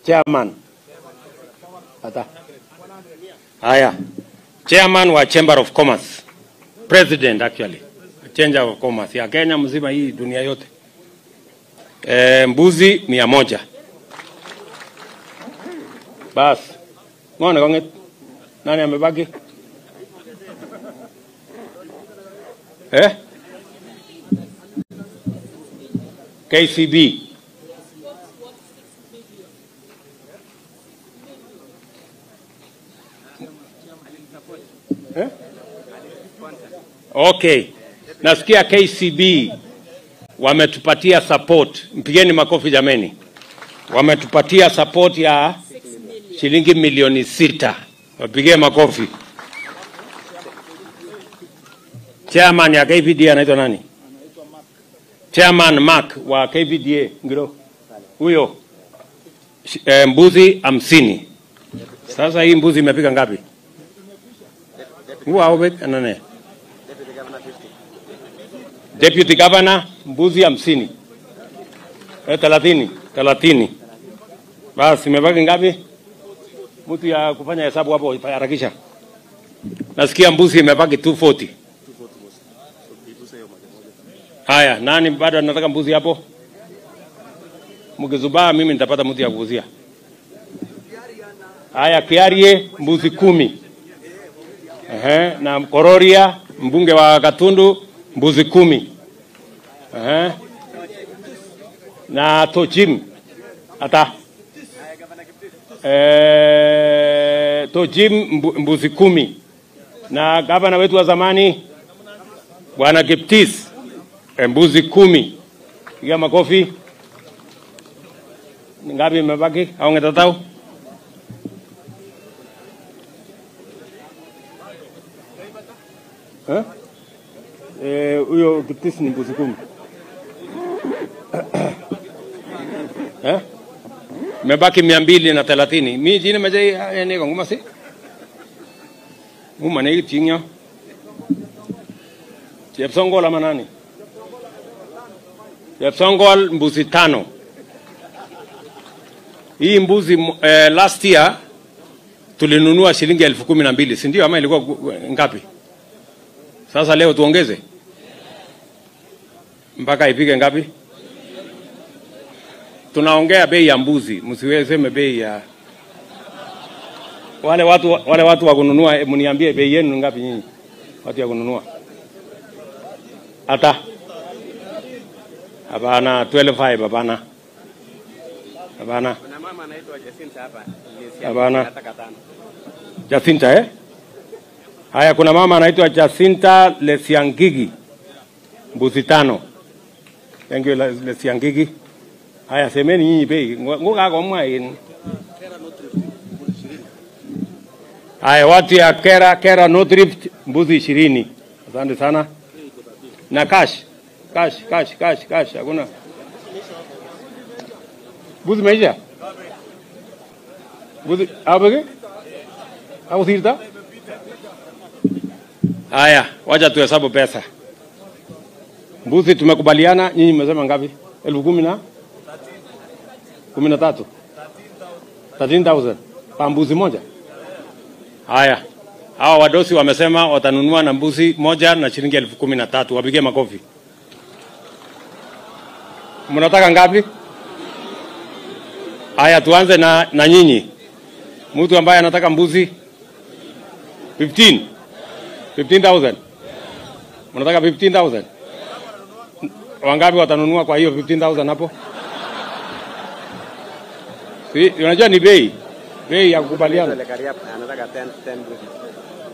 chairman hata haya, chairman wa Chamber of Commerce, president actually Chamber of Commerce ya Kenya mzima, hii dunia yote. Mbuzi 100. Bas. Ngone konget. Nani amebaki? Eh? KCB. Eh? Okay. Nasikia KCB wametupatia support. Mpigeni makofi jameni. Wametupatia support ya shilingi milioni 6. Wapigie makofi. Chairman ya KVDA anaitwa nani? Chairman Mark wa KVDA ngiro. Huyo mbuzi 50. Sasa hii mbuzi imepiga ngapi? Huwa obet anane. Deputy Governor mbuzi 50. 30. Basi imebaki ngapi? Mtu ya kufanya hesabu hapo harakisha. Nasikia mbuzi imebaki 240. Haya, nani bado anataka mbuzi hapo? Mkizubaa mimi nitapata mtu ya kuuzia. Haya, Kiarie mbuzi 10. Ehe, na Kororia mbunge wa Katundu mbuzi 10. Ehe. Na Tojim ata Tojim mbuzi 10. Na gavana wetu wa zamani Bwana Kiptis mbuzi 10. Piga makofi. Ngapi imebaki? Au ngetatau? Eh? Huyo Kiptis ni mbuzi 10. Eh? Mebaki 230. Mimi jina mejai ene nguma si. Nguma ne tinyo. Chepsongol ama nani? Chepsongol mbuzi 5. Hii mbuzi last year tulinunua shilingi 12,000, si ndio? Ama ilikuwa ngapi? Sasa leo tuongeze mpaka ipige ngapi? Tunaongea bei ya mbuzi, msiweseme bei ya wale watu wa kununua. Mniambie bei yenu ngapi nyinyi watu ya kununua? Hata hapana 12.5, hapana. Hapana. Kuna mama anaitwa Jacinta hapa. Hapana. Jacinta eh? Haya, kuna mama anaitwa Jacinta Lesiangigi. Mbuzi 5. Thank you Lesiangigi. Haya, semeni nyinyi bei. Ngoka kwa mwa. Haya, watu ya Kera North Rift mbuzi 20. Asante sana. Na cash. Cash. Hakuna. Mbuzi meisha? Mbuzi abege? Au sirta? Haya, wacha tuhesabu pesa. Mbuzi tumekubaliana, nyinyi mmesema ngapi? 10,000 na 13. 13,000 kwa mbuzi moja. Haya. Hawa wadosi wamesema watanunua na mbuzi moja na shilingi 13,000. Wapigie makofi. Mnataka ngapi? Haya, tuanze na nyinyi. Mtu ambaye anataka mbuzi 15. 15,000. Mnataka 15,000? Wangapi watanunua kwa hiyo 15,000 hapo? Si, unajua ni bei. Bei ya kukubaliana.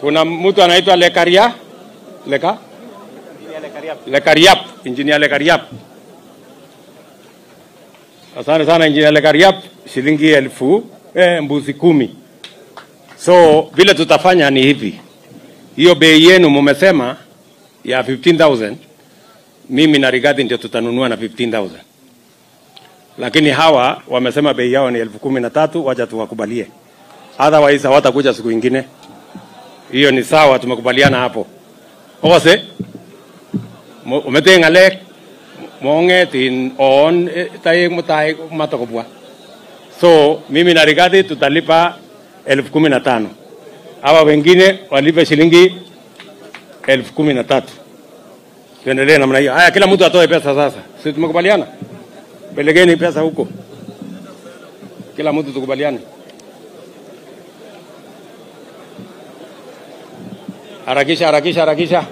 Kuna mtu anaitwa Lekaria? Leka? Lekariap, Engineer Lekariap. Asante sana Engineer Lekariap, shilingi 1000 mbuzi 10. So vile tutafanya ni hivi. Hiyo bei yenu mumesema ya 15,000, mimi na Rigathi ndio tutanunua na 15,000. Lakini hawa wamesema bei yao ni 13,000, wacha tuwakubalie. Otherwise hawatakuja siku nyingine. Hiyo ni sawa, tumekubaliana hapo. Ose umete ngalek mongetin on taek mutai matokobwa. So mimi na Rigathi tutalipa 15,000. Hawa wengine walipe shilingi 13,000. Tuendelee namna hiyo. Haya, kila mtu atoe pesa sasa. Si tumekubaliana? Pelekeni pesa huko. Kila mtu tukubaliane. Harakisha, harakisha, harakisha.